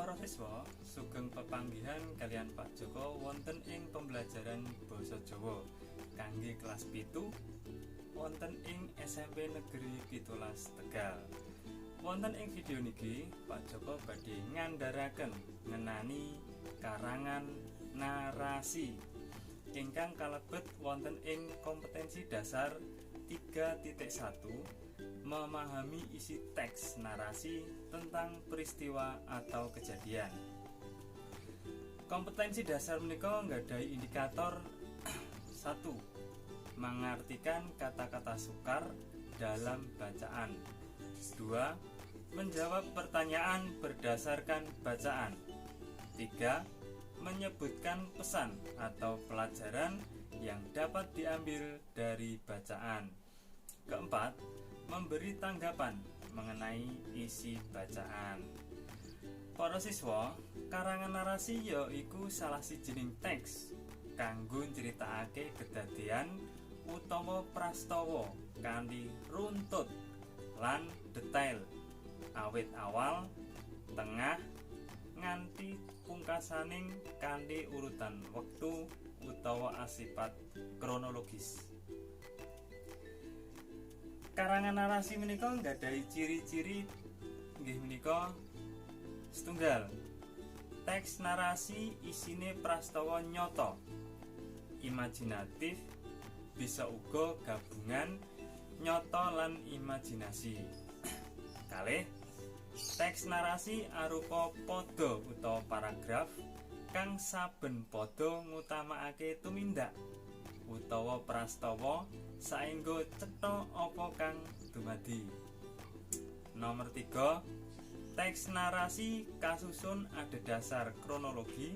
Para siswa, sugeng pepanggihan kaliyan Pak Joko wonten ing pembelajaran basa Jawa kangge kelas 7 wonten ing SMP Negeri 17 Tegal. Wonten ing video niki, Pak Joko badhe ngandharaken ngenani karangan narasi ingkang kalebet wonten ing kompetensi dasar 3.1, memahami isi teks narasi tentang peristiwa atau kejadian. Kompetensi dasar menika nggadahi indikator 1. Mengartikan kata-kata sukar dalam bacaan. 2. Menjawab pertanyaan berdasarkan bacaan. 3. Menyebutkan pesan atau pelajaran yang dapat diambil dari bacaan. Keempat, memberi tanggapan mengenai isi bacaan. Para siswa, karangan narasi ya iku salah sijining teks kanggo nyritakake kedadean utawa prastawa kanthi runtut lan detail, awit awal, tengah, nganti pungkasaning kanthi urutan wektu utawa asipat kronologis. Karangan narasi menika nggadahi ciri-ciri, inggih menika: setunggal, teks narasi isine prastawa nyata, imajinatif, bisa uga gabungan nyata lan imajinasi. Kalih, teks narasi arupa pada utawa paragraf kang saben pada ngutamakake tumindak utawa prastawa saengga cetha apa kang dumadi. Nomor 3, teks narasi kasusun adhedhasar kronologi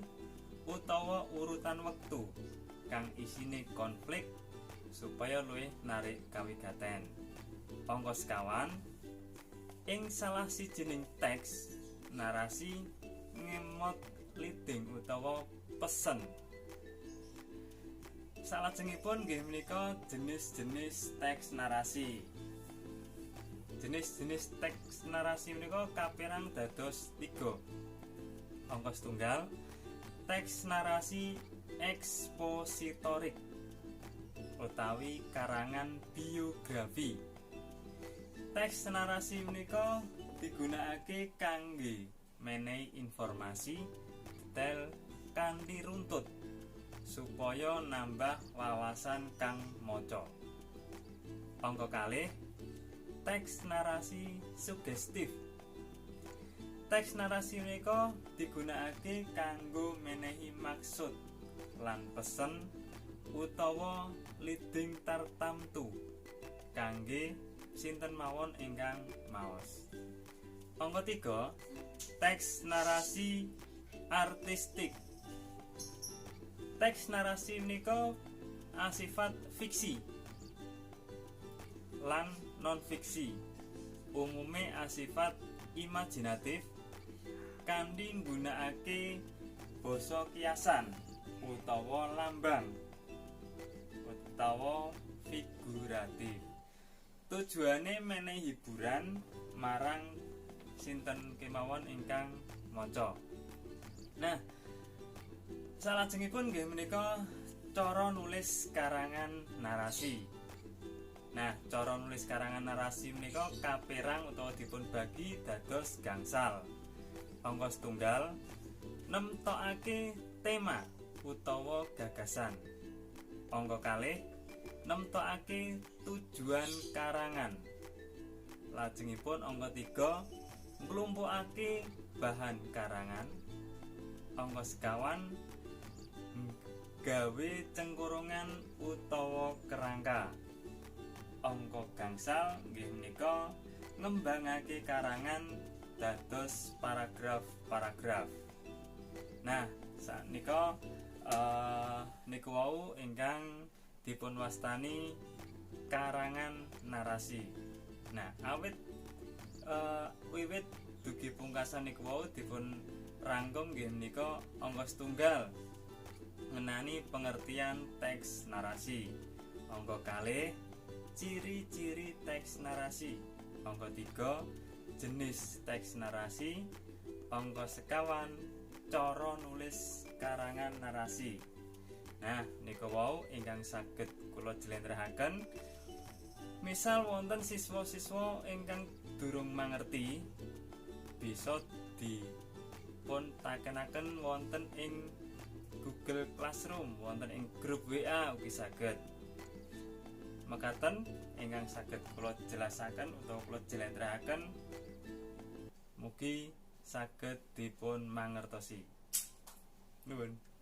utawa urutan wektu kang isine konflik supaya luwih narik kawigaten. Angka sekawan, ing salah sijining teks narasi ngemot leading utawa pesen. Salajengipun nggih menika jenis-jenis teks narasi. Jenis-jenis teks narasi menika kaperang dados tiga. Angka setunggal, teks narasi ekspositorik utawi karangan biografi. Teks narasi menika digunakake kangge menehi informasi detail kanthi runtut supaya nambah wawasan kang maca. Angka kalih, teks narasi sugestif. Teks narasi menika digunakake kanggo menehi maksud lan pesen utawa leading tartamtu kangge sinten mawon ingkang maos. Angka 3, teks narasi artistik. Teks narasi menika asifat fiksi lan non fiksi. Umume asifat imajinatif kanthi nggunakake basa kiasan utawa lambang utawa figuratif. Tujuane menehi hiburan marang sinten kemawon ingkang maca. Nah, salajengipun nggih menika cara nulis karangan narasi. Nah, cara nulis karangan narasi menika kaperang utawa dipun bagi dados gangsal. Angka setunggal, nemtokake tema utawa gagasan. Angka kalih, nemtokake tujuan karangan. Lajengipun angka 3, nglumpukake bahan karangan. Angka sekawan, gawe cengkurungan utawa kerangka. Angka gangsal nggih menika ngembangake karangan dados paragraf-paragraf. Nah, saknika niku wau ingkang dipun wastani karangan narasi. Nah, awit wiwit dugi pungkasan niku wau dipun rangkum nggih menika: angka setunggal, ngenani pengertian teks narasi. Angka kalih, ciri-ciri teks narasi. Angka 3. jenis teks narasi, angka 25 cara nulis karangan narasi. Nah, nika wau ingkang saged kula jlentrehaken. Misal wonten siswa-siswa ingkang durung mangerti, bisa dipun takenaken wonten ing Google Classroom, wonten ing grup WA ugi saged. Mekaten ingkang saged kula jelasaken utawa kula jlentrehaken, mugi saged dipun mangertosi. Nuwun.